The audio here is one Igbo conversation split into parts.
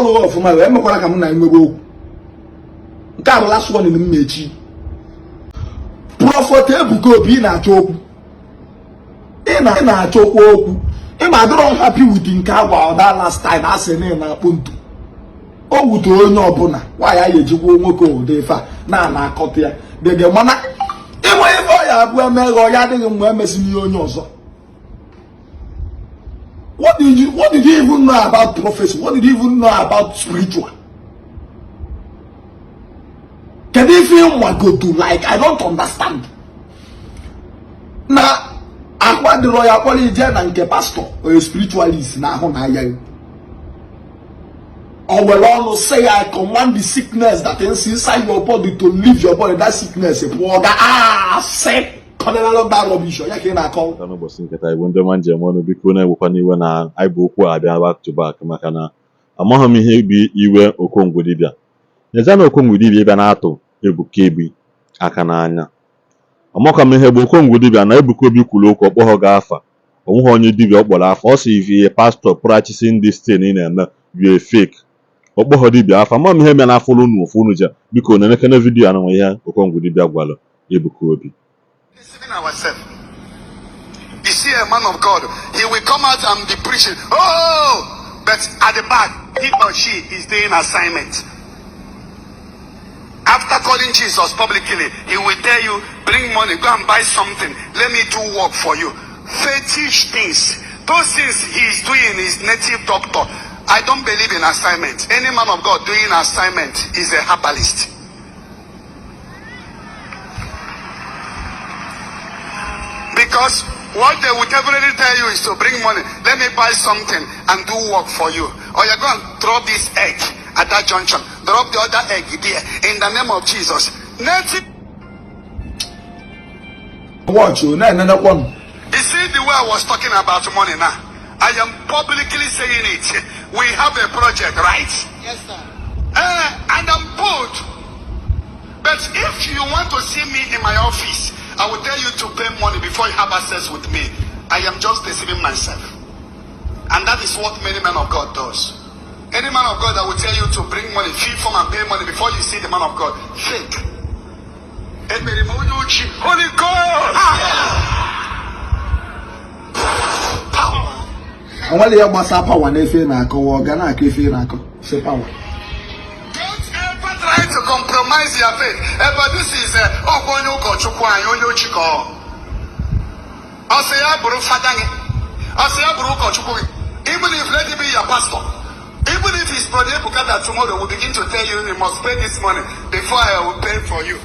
ọnụ ọfụma wee mekwara ka m na enwebe okwu. Nke a bụ last warning m na-echi. Prophet Ebuka Obi, ị na-achọ okwu, ị na-achọkwa okwu. Ịma adịrọ happy with nke agwa ọda last time a sị na ị na-akpụ ntu. O wute onye ọbụla nwaanyị a ejikwa nwoke ụdị ife a na akọta ya dege, mana ịnwe ife ọ ya abụ emeghe ya adịghị mma emesi n'ihe onye ọzọ. What did you even know about prophecy? What did you even know about spiritual? Kedu ife ịnwagodu? Like, I don't understand. Na akwa dịrọ ya kpọrọ ije na nke pastor or spiritualist na ahụ na aya ya, o were ọnụ say, "I command the sickness that is inside your body to leave your body." That sickness pụọ ga asị kọnelụ that rubbish ya ka ị na-akọ. N'ụbọchị nketa, Igbo ndị ọma njem ọnụ, biko na-ewekwa n'iwe na anyị bụ okwu a abịa back to back, maka na amaghị m ihe bụ iwe Okongwu dibịa. N'ezie na Okongwu dibịa ịbịa na-atụ Ebuka Obi aka n'anya, amakwa m ihe bụ Okongwu dibịa na Ebuka Obi kwuru okwu ọkpọghọ gị afa. Onweghị onye dibịa ọ kpọrọ afa. Ọ sị, "If a pastor practicing this thing ị na-eme, you a fake." Ọkpọghọ dibịa afa. Ama m ihe mere n'afọ unu ofu unu je. Biko na-elekene video a na ihe Okongwu dibịa gwara Ebuka Obi. Deceiving ourselves. You see a man of God, he will come out and be preaching. Oh, but at the back, he or she is doing assignment. After calling Jesus publicly, he will tell you, "Bring money, go and buy something. Let me do work for you." Fetish things. Those things he is doing is native doctor. I don't believe in assignment. Any man of God doing assignment is a herbalist. Because what they will definitely tell you is to bring money. "Let me buy something and do work for you." Or you're going to drop this egg at that junction. Drop the other egg there in the name of Jesus. Native. Watch o na-enenekwa m. You see the way I was talking about money now? I am publicly saying it. We have a project, right? Yes, sir. And I'm bold. But if you want to see me in my office, I will tell you to pay money before you have access with me. I am just deceiving myself. And that is what many men of God does. Any man of God that will tell you to bring money, fill form and pay money before you see the man of God, fake. Emere m onye ochi. Holy Ghost! Power. Onwere ihe gbasa power na efe na-akọwa. Ọ ga na-akọ efe na-akọ si power. Don't ever try to compromise your faith. But this is ọkwa onye ụkọchukwu anyị, onye ochi ka ọ. Ọ sị ya bụrụ fada gị. Ọ sị ya bụrụ ụkọchukwu gị. Even if let it be your pastor. Even if it's Brother Ebuka that tomorrow will begin to tell you you must pay this money before I will pay for you.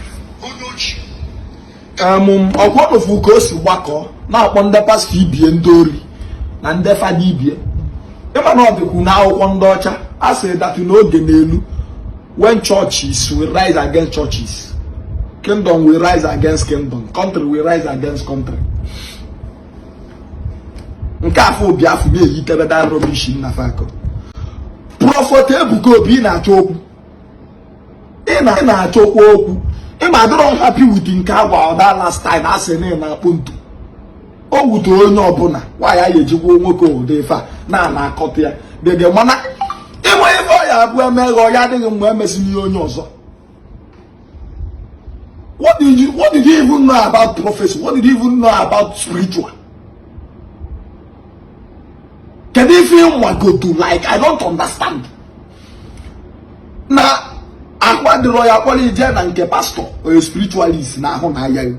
Onye ochi. Ọkwa ofu ka o si gbakọ na-akpọ ndị pastor ibie, ndị ori na ndị fada ibie. Ịma na ọ dịkwu n'akwụkwọ ndị ọcha, a sị that n'oge n'elu, when churches will rise against churches, kingdom will rise against kingdom, country will rise against country. Nke afọ obi afọ na-eyitebe that rubbish na fakọ. Prophet Ebuka Obi, ị na-achọ okwu, ị na-achọkwa okwu. Ịma adịrọ happy with nke agwa ọda last time a sị na ị na-akpụ ntu. O wute onye ọbụla nwaanyị a ejikwa nwoke ụdị ife a na akọta ya dege, mana ịnwe ife ọ ya abụ emeghe ya adịghị mma emesi n'ihe onye ọzọ. What did you even know about prophecy? What did you even know about spiritual? Kedu ife ịnwagodu? Like, I don't understand. Na akwa dịrọ ya kpọrọ ije na nke pastor or spiritualist na ahụ na aya ya,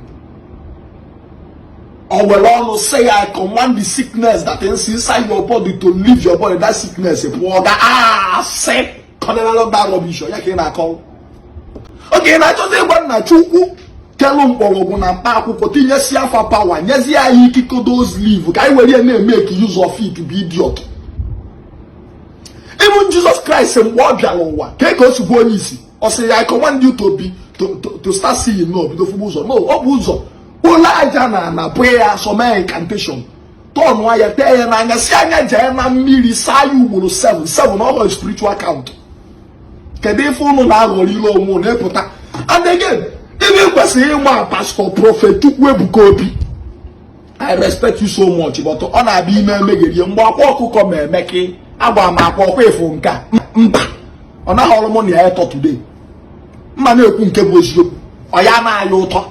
o were ọnụ say, "I command the sickness that is inside your body to leave your body." That sickness pụọ ga asị kọnelụ that rubbish ya ka ị na-akọ. Oge ị na-achọzi ịgwa nna Chukwu kelu mkpọrọgwụ na mkpa akwụkwọ, tinyesi afa power, nyezie anyị ikike, those leaf ka anyị were ya na-emeke use of it bụ idiot. Even Jesus Christ, mgbe ọ bịara ụwa, ka o si bụ onye isi, ọ sị ya, "I command you to be to start seeing"? No, bido fụgbu ụzọ. No, ọ bụ ụzọ ụlọ aja na ana bụ ya some incantation, tọnụ ya, tee ya n'anya, si anya jee na mmiri saa ya ugboro 7 7. Ọghọ spiritual count. Kedu ife unu na-aghọrọ ile onwe unu ịpụta? And again, ibe kwesịrị ịma, Pastor Prophet Chukwu Ebuka Obi, I respect you so much, but ọ na-abịa ime emegherie mgbe akwa ọkụkọ ma emeke agba m akwa ọkwa efu nke a mba. Ọ naghị ọrụ mụ na ya ịtọ today. Mma na-ekwu nke bụ eziokwu, ọ ya na-aya ụtọ.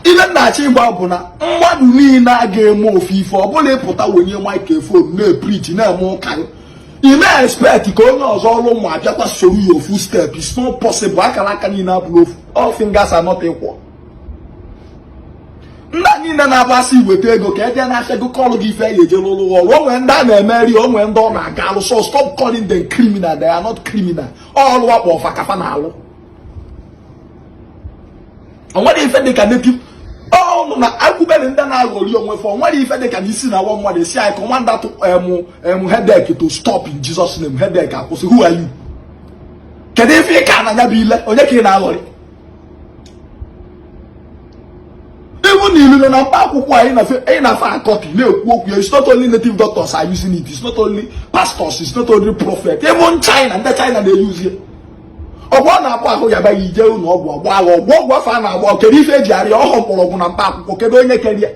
Ihe m na-achọ ịgwa bụ na mmadụ niile a ga-eme ofu ife. Ọ bụla ịpụta wenye microphone na-epreach, na-eme ụka, ị na-expect ka onye ọzọ ọrụ ụmụ abịakwa soro ya ofu step. It's not possible. Akara aka niile abụrụ ofu. All fingers are not equal. Ndị a niile na-agbasị iweta ego ka eje na-afịa go kọlụ gị ife ya eje lụrụ ọrụ. O nwee ndị a na-emeri, o nwee ndị ọ na-aga alụ. So stop calling them criminal. They are not criminal. Ọlụ akpọ ọfa kafa na-alụ. O nwere ife dịka native ọnụ na akwụbere ndị na-aghọrị onwe fa. O nwere ife dịka na isi na awa mmadụ esi anyị command that emu headache to stop in Jesus name. Headache akwụsị. Who are you? Kedu ife ị ka na ya bụ ile onye ka ị na-aghọrị? Even na ilu na mkpa akwụkwọ anyị na-afa akọtị na-ekwu okwu ya. It's not only native doctors are using it, it's not only pastors, it's not only prophet. Even China, ndị China na-eyuzi ya. Ọgwụ ọ na-akpọ ahụ ya baghị ije ụlọ ọgwụ ọgba agha ọgwụ ọgwụ afọ a na-agba. Kedu ife eji arịa ọhụ mkpọrọgwụ na mkpa akwụkwọ? Kedu onye kerie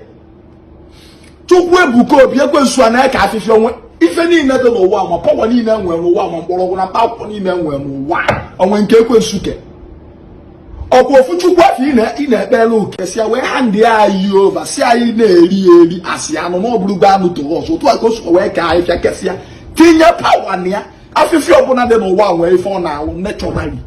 Chukwu Ebuka Obi? Ekwensu a na-eke afịfịa onwe ife niile dị n'ụwa, ma power niile enwere n'ụwa, ma mkpọrọgwụ na mkpa akwụkwọ niile enwere n'ụwa, onwe nke ekwensu ke. Ọkwa ofu Chukwu afọ ị na-ekpere uke si ya wee hand anyị over, si anyị na-eri eri asị anụ na ọ bụrụgo anụ toro ọzọ. Otu a ka o si wee ka ahịfịa kesịa tinye power na ya. Afịfịa ọbụla dị n'ụwa nwee ife ọ na-alụ naturally.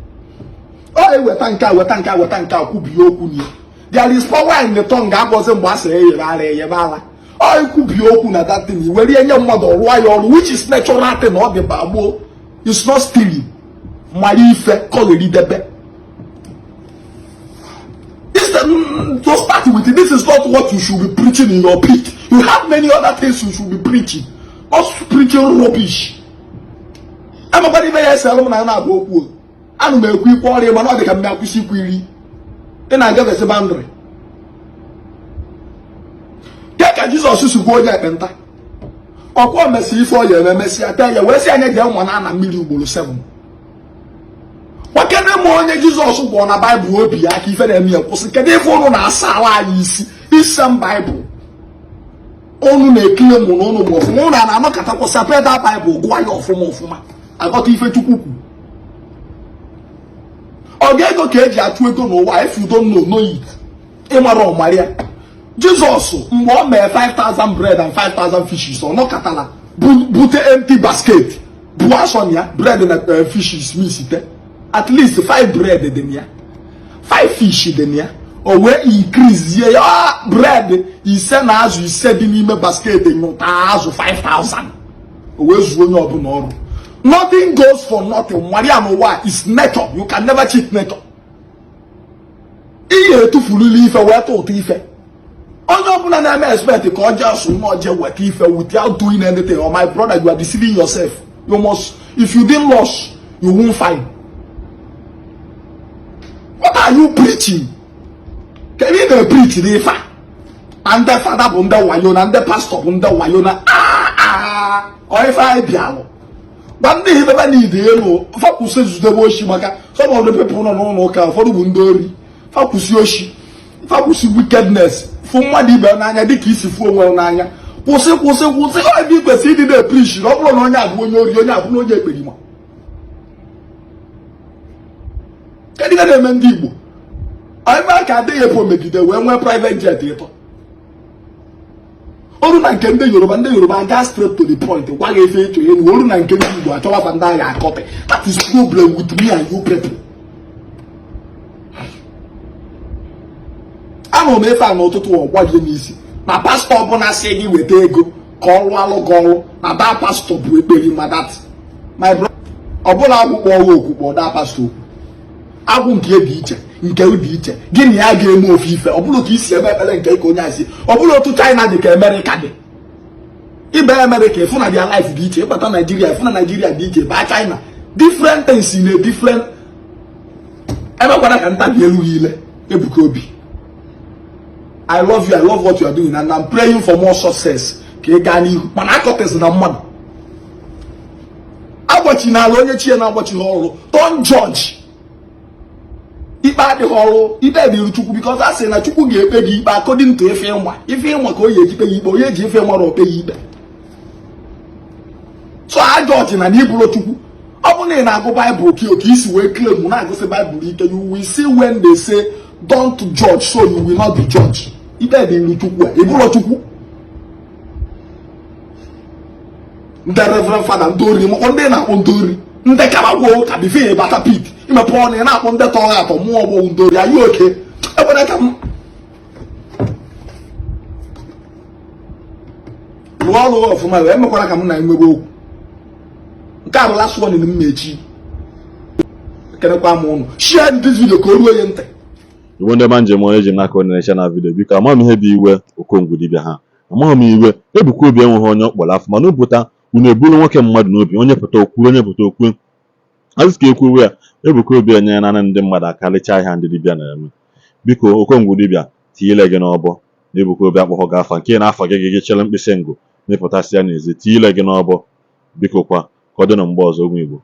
Ọ eweta nke a, weta nke a, weta nke a, kwubie okwu nye. There is power in the tongue. Ga-abọzi mgbe a sịrị eyebe ara, eyebe ara. Ọ ikwubie okwu na that thing were nye mmadụ, ọrụọ ya ọrụ, which is natural thing. Ọ dị gboo, it's not stealing. Mara ife kọleridebe. To start with, this is not what you should be preaching in your pit. You have many other things you should be preaching, not preaching rubbish. Amakwana ibe ya esere m na na-agwa okwu. Anụ m ekwu ikwe ọrịa, mana ọ dị ka m akwụsị ikwu iri. Ị na-agafesi boundary. Ke ka Jizọs si gwa onye ekpenta? Ọkwa mesị ife ọ ya eme, mesịa tee ya, wee sị anya jee nwa na ana mmiri ugboro 7. Gbakene m onye Jizọs gwọrọ na Baịbụl obi ya aka ife na-eme ya kwụsị. Kedu ife ụnụ na-asa ala anyị isi isem Baịbụl ụnụ na-ekile mụ na ụnụ ma ọfụma? Ụnụ na-anọkọta kwụsị peda Baịbụl, gụọ ya ọfụma ọfụma, aghọta ife Chukwu kwuru. Ọ ga-ego ka eji achụ ego n'ụwa. If you don't know, know it. Ịmara ọmaria Jizọs mgbe ọ mee 5000 bread and 5000 fishes, ọ nọkọtara bute empty basket bụ asọ na ya bread na fishes misite. At least 5 bread dị na ya, 5 fish dị na ya. O wee increase ye ya bread 5 na azụ 5 dị n'ime basket, nyụta azụ 5000, o wee zuo onye ọbụla ọrụ. Nothing goes for nothing. Maria n'ụwa is nature. You can never cheat nature. Ihe etufurula ife wee tụ ụtọ ife. Onye ọbụla na-eme expect ka ọ jee sụ na oje weta ife without doing anything, or my brother, you are deceiving yourself. You must, if you didn't lost, you won't find. What are you preaching? Kedu ị na-preach n'ife a? Na ndị fada bụ ndị wayo, na ndị pastọ bụ ndị wayo, na ọ ife anyị bịalụ gba ndị ifebe na ide elu. Fakwụsị zudebe oshi, maka some of the people nọ n'ụlọ ụka, ụfọdụ bụ ndị ori. Fakwụsị oshi, fakwụsị wickedness, fụ mmadụ ibe n'anya dịka isi fụ onwe n'anya. Kwụsị, kwụsị, kwụsị. Ọ ebe ị kwesịrị ịdị na-epreach na ọ bụrụ na onye abụ onye ori, onye abụ onye ekperima. Kedu ihe na-eme ndị Igbo? Ebe a ka adịghị epu megide wee nwee private jet ịtọ oru na nke ndị Yoruba. Ndị Yoruba gaa straight to the point, gwa gị efe ịchọ elu. Oru na nke ndị Igbo, achọwafa ndị agha akọpị. That is problem with me and you people. Anụrụ m efe a n'ụtụtụ, ọgbajie n'isi na pastọ ọbụla sị gị weta ego ka ọ lụọ alụ gị ọrụ, na that pastọ bụ ekperima. That my brother, ọbụla agwụ kpọọ okwu, kpọọ that pastọ okwu. Agwụ nke dị iche, nke dị iche, gị na ya ga-eme ofu ife. Ọ bụrụ ka isi eme ekpere nke ka onye asị, ọ bụrụ otu China dị ka Amerịka dị. Ịba Amerịka, ịfụ na their life dị iche. Ịbata Naijiria, ịfụ na Naijiria dị iche. Baa China, different things in a different. Emekwara ka ntabi elu ile. Ebuka Obi, I love you, I love what you are doing, and I'm praying for more success ka ị gaa n'ihu. Mana akọtezi na mmadụ agbachi n'ala onye chie na-agbachighị ọrụ. Don't judge. Ikpe adịghị ọrụ, ikpe dịrị Chukwu, because a sị na Chukwu ga-ekpe gị ikpe according to ife ịnwa. Ife ịnwa ka o yi ejikpe gị ikpe. Onye ji ife nwara okpe gị ikpe. So ajudge na na ị bụrọ Chukwu. Ọ bụ na ị na-agụ Baịbụl ka oke isi wee claim na-agụsị Baịbụl ike, you will see when they say don't judge so you will not be judged. Ikpe dịrị Chukwu a, ị bụrọ Chukwu. Ndị reverend fada ndị ori, mụkpọ ndị na-akpọ ndị ori, ndị kara gwuo ụka before bata pit, imepe ọnụ ị na-akpọ ndị tọrọ atọ mụọ ọgbọ ndị ori. Are you okay? Ekwere ka m rụọ ọrụ ọfụma wee mekwara ka m na enwebe okwu. Nke a bụ last one m mechi. Ekenekwa m ụnụ. Share this video ka o ruo ya ntị. Igbo ndị ọma njem onye ji n'aka onye na-eche na video, biko amaghị m ihe bụ iwe Okongwu dibịa ha, amaghị m iwe Ebuka Obi enweghị onye ọ kpọrọ afọ mana ụpụta unu eburu nwoke mmadụ n'obi, onye pụta okwu, onye pụta okwu azụ ka ekwuwe ya. Ebuka Obi enyere naanị ndị mmadụ aka lechaa ihe ndị dibịa na-eme. Biko Okongwu dibịa, tinye ile gị n'ọbọ na Ebuka Obi akpọghọ gị afa nke na-afa gị gị chere mkpịsị ngụ mepụtasị ya n'ezi, tinye ile gị n'ọbọ. Biko kwa, ka ọ dị na mgbe ọzọ ụmụ Igbo.